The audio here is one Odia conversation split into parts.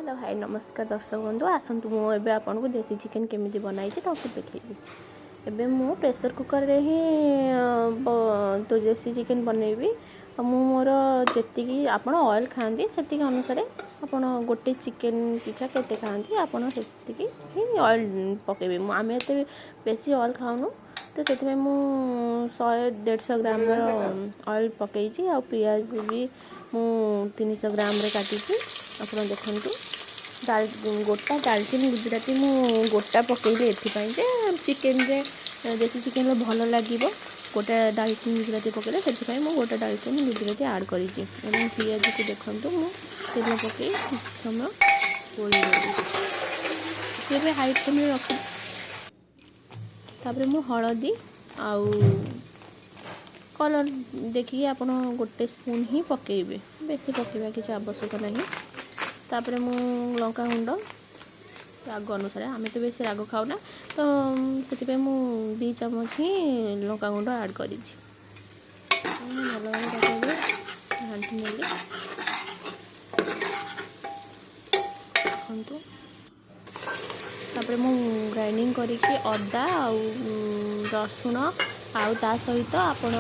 ହ୍ୟାଲୋ, ହାଇ, ନମସ୍କାର ଦର୍ଶକ ବନ୍ଧୁ। ଆସନ୍ତୁ, ମୁଁ ଏବେ ଆପଣଙ୍କୁ ଦେଶୀ ଚିକେନ୍ କେମିତି ବନାଇଛି ତାକୁ ଦେଖେଇବି। ଏବେ ମୁଁ ପ୍ରେସର୍ କୁକର୍ରେ ହିଁ ଦେଶୀ ଚିକେନ୍ ବନେଇବି। ଆଉ ମୁଁ ମୋର ଯେତିକି ଆପଣ ଅଏଲ୍ ଖାଆନ୍ତି, ସେତିକି ଅନୁସାରେ ଆପଣ ଗୋଟେ ଚିକେନ୍ ପିଛା କେତେ ଖାଆନ୍ତି, ଆପଣ ସେତିକି ହିଁ ଅଏଲ୍ ପକାଇବେ। ଆମେ ଏତେ ବେଶୀ ଅଏଲ୍ ଖାଉନୁ, ତ ସେଥିପାଇଁ ମୁଁ 100-150 ଗ୍ରାମର ଅଏଲ୍ ପକାଇଛି। ଆଉ ପିଆଜ ବି ମୁଁ 300 ଗ୍ରାମରେ କାଟିଛି। ଆପଣ ଦେଖନ୍ତୁ, ଗୋଟା ଡାଲଚିନି ଗୁଜୁରାତି ମୁଁ ଗୋଟା ପକାଇଲି ଏଥିପାଇଁ ଯେ ଚିକେନରେ, ଦେଶୀ ଚିକେନରେ ଭଲ ଲାଗିବ ଗୋଟା ଡାଲଚିନି ଗୁଜୁରାତି ପକାଇଲେ। ସେଥିପାଇଁ ମୁଁ ଗୋଟା ଡାଲଚିନି ଗୁଜୁରାତି ଆଡ଼୍ କରିଛି। ଏବଂ ପିଆଜକୁ ଦେଖନ୍ତୁ, ମୁଁ ତେଲ ପକାଇ କିଛି ସମୟ ଗୋଳେଇ ଦେଲି। ଏବେ ହାଇ ଫ୍ଲେମ୍ରେ ରଖି ତାପରେ ମୁଁ ହଳଦୀ ଆଉ କଲର୍ ଦେଖିକି ଆପଣ ଗୋଟେ ସ୍ପୁନ୍ ହିଁ ପକାଇବେ, ବେଶୀ ପକାଇବା କିଛି ଆବଶ୍ୟକ ନାହିଁ। ତାପରେ ମୁଁ ଲଙ୍କା ଗୁଣ୍ଡ ରାଗ ଅନୁସାରେ, ଆମେ ତ ବେଶୀ ରାଗ ଖାଉନା, ତ ସେଥିପାଇଁ ମୁଁ 2 ଚାମଚ ହିଁ ଲଙ୍କା ଗୁଣ୍ଡ ଆଡ଼୍ କରିଛି। ମୁଁ ଭଲ ଭାବରେ ତାକୁ ଏବେ ଘାଣ୍ଟି ନେଲି, ଦେଖନ୍ତୁ। ତାପରେ ମୁଁ ଗ୍ରାଇଣ୍ଡିଙ୍ଗ କରିକି ଅଦା ଆଉ ରସୁଣ, ଆଉ ତା ସହିତ ଆପଣ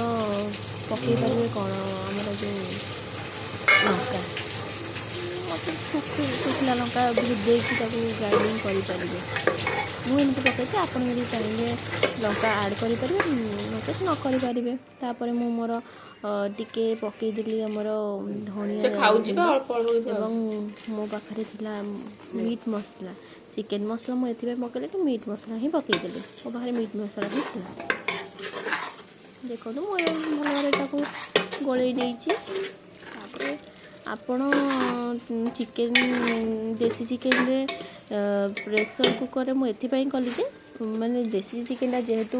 ପକାଇ ପାରିବେ କ'ଣ, ଆମର ଯେଉଁ ଲଙ୍କା, ମୋତେ ଶୁଖିଲା ଲଙ୍କା ଭେଦେଇକି ତାକୁ ଗ୍ରାଇଣ୍ଡିଙ୍ଗ କରିପାରିବେ। ମୁଁ ଏମିତି ପକାଇଛି। ଆପଣ ଯଦି ଚାହିଁବେ ଲଙ୍କା ଆଡ଼୍ କରିପାରିବେ, ନଚେତ୍ ନ କରିପାରିବେ। ତାପରେ ମୁଁ ମୋର ଟିକେ ପକାଇଦେଲି ଆମର ଧନିଆ ସେ ଖାଉଛି ବା ଗୁଣ୍ଡ। ଅଳ୍ପ ଅଳ୍ପ କିଛି। ଏବଂ ମୋ ପାଖରେ ଥିଲା ମିଟ୍ ମସଲା। ଚିକେନ୍ ମସଲା ମୁଁ ଏଥିପାଇଁ ପକାଇଲିନି, ମିଟ୍ ମସଲା ହିଁ ପକାଇଦେଲି। ମୋ ପାଖରେ ମିଟ୍ ମସଲା ହିଁ ଥିଲା। ଦେଖନ୍ତୁ, ମୁଁ ଏବେ ଭଲ ଭାବରେ ତାକୁ ଗୋଳେଇ ନେଇଛି। ତାପରେ ଆପଣ ଚିକେନ୍, ଦେଶୀ ଚିକେନରେ ପ୍ରେସର୍ କୁକର୍ରେ ମୁଁ ଏଥିପାଇଁ କଲି ଯେ ମାନେ ଦେଶୀ ଚିକେନଟା ଯେହେତୁ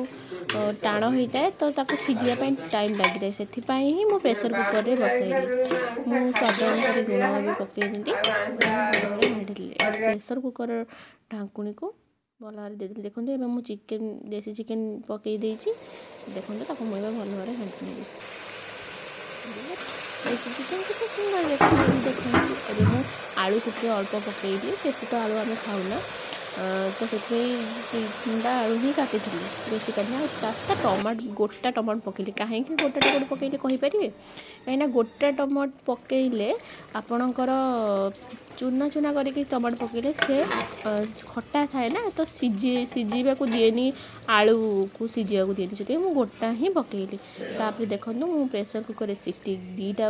ଟାଣ ହେଇଥାଏ, ତ ତାକୁ ସିଝିବା ପାଇଁ ଟାଇମ୍ ଲାଗିଥାଏ। ସେଥିପାଇଁ ହିଁ ମୁଁ ପ୍ରେସର୍ କୁକର୍ରେ ବସାଇଲି। ମୁଁ ସ୍ୱାଦ ଅନୁସାରେ ଲୁଣ ବି ପକାଇଦେଲି ଏବଂ ଭଲ ଭାବରେ ଘାଣ୍ଟିଲି। ପ୍ରେସର୍ କୁକର୍ ଢାଙ୍କୁଣୀକୁ ଭଲ ଭାବରେ ଦେଇଦେଲି। ଦେଖନ୍ତୁ, ଏବେ ମୁଁ ଚିକେନ୍, ଦେଶୀ ଚିକେନ୍ ପକାଇ ଦେଇଛି। ଦେଖନ୍ତୁ, ତାକୁ ମୁଁ ଏବେ ଭଲ ଭାବରେ ଘାଣ୍ଟି ନେବି। ଦେଶୀ ଚିକେନ୍ କେତେ ସୁନ୍ଦର ଦେଖାଯାଉଛି, ଦେଖନ୍ତୁ। ଏବେ ମୁଁ ଆଳୁ ସେଥିରେ ଅଳ୍ପ ପକାଇଲି। ବେଶୀ ତ ଆଳୁ ଆମେ ଖାଉନା, ତ ସେଥିପାଇଁ ତିନିଟା ଆଳୁ ହିଁ କାଟିଥିଲି, ବେଶୀ କାଟିନି। ଆଉ ତା ସହିତ ଟମାଟୋ, ଗୋଟା ଟମାଟୋ ପକାଇଲି। କାହିଁକି ଗୋଟା ଟମାଟୋ ପକାଇଲି କହିପାରିବେ? କାହିଁକିନା ଗୋଟା ଟମାଟୋ ପକାଇଲେ ଆପଣଙ୍କର ଚୁନା ଚୁନା କରିକି ଟମାଟୋ ପକାଇଲେ ସେ ଖଟା ଥାଏ ନା, ତ ସିଝିବାକୁ ଦିଏନି, ଆଳୁକୁ ସିଝିବାକୁ ଦିଏନି। ସେଥିପାଇଁ ମୁଁ ଗୋଟା ହିଁ ପକାଇଲି। ତାପରେ ଦେଖନ୍ତୁ, ମୁଁ ପ୍ରେସର୍ କୁକର୍ରେ ସିଟି 2ଟା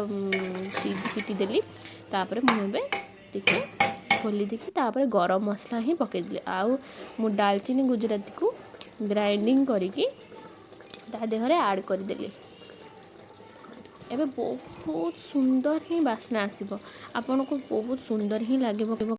ସିଟି ଦେଲି। ତାପରେ ମୁଁ ଏବେ ଟିକେ ଖୋଲି ଦେଇକି ତାପରେ ଗରମ ମସଲା ହିଁ ପକାଇଦେଲି। ଆଉ ମୁଁ ଡାଲଚିନି ଗୁଜୁରାତିକୁ ଗ୍ରାଇଣ୍ଡିଙ୍ଗ କରିକି ତା ଦେହରେ ଆଡ଼୍ କରିଦେଲି। ଏବେ ବହୁତ ସୁନ୍ଦର ହିଁ ବାସ୍ନା ଆସିବ, ଆପଣଙ୍କୁ ବହୁତ ସୁନ୍ଦର ହିଁ ଲାଗିବ।